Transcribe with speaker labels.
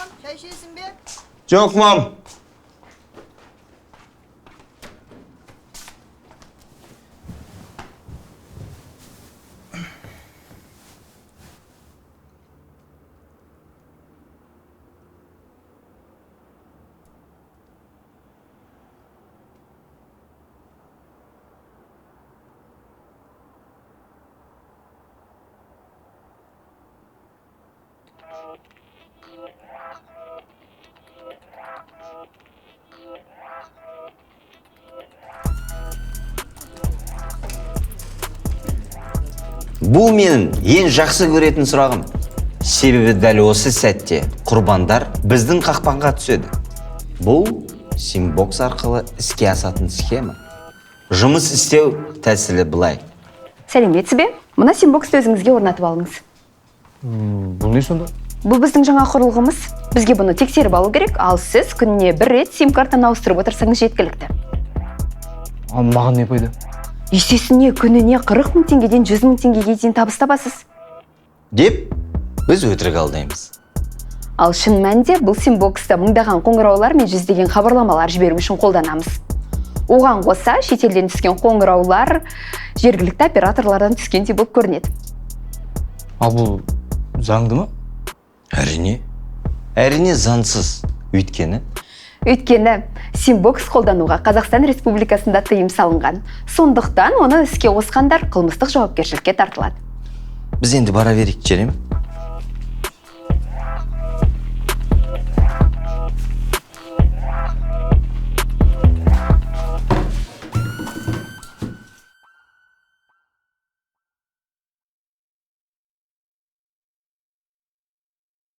Speaker 1: Балам, шай ішесің бе?
Speaker 2: Жоқ, мам.
Speaker 3: Бұл менің ең жақсы көретін сұрағым. Себебі дәл осы сәтте құрбандар біздің қақпанға түседі. Бұл симбокс арқылы іске асатын схема. Жұмыс істеу тәсілі былай.
Speaker 4: Сәлеметсіз бе? Мына симбоксты өзіңізге орнатып алыңыз.
Speaker 5: Бұл не сонда?
Speaker 4: Бұл біздің жаңа құрылғымыз. Бізге бұны тексеріп алу керек, ал сіз күніне бір рет сим картаны ауыстырып отырсаңыз жеткілікті.
Speaker 5: Ал маған не пайда?
Speaker 4: Есесіне күніне 40 мың теңгеден 100 мың теңгеге дейін табыс табасыз.
Speaker 3: Деп біз өтірік алдаймыз.
Speaker 4: Ал шын мәнінде бұл симбоксты мыңдаған қоңыраулар мен жүздеген хабарламалар жіберу үшін қолданамыз. Оған қоса шетелден түскен қоңыраулар жергілікті операторлардан түскендей болып көрінеді.
Speaker 5: Ал бұл заңды ма?
Speaker 3: Әрине. Әрине заңсыз. Өйткені
Speaker 4: Өйткені симбокс қолдануға Қазақстан Республикасында тыйым салынған. Сондықтан оны іске қосқандар қылмыстық жауапкершілікке тартылады.
Speaker 3: Біз енді бара берейік, Жерем.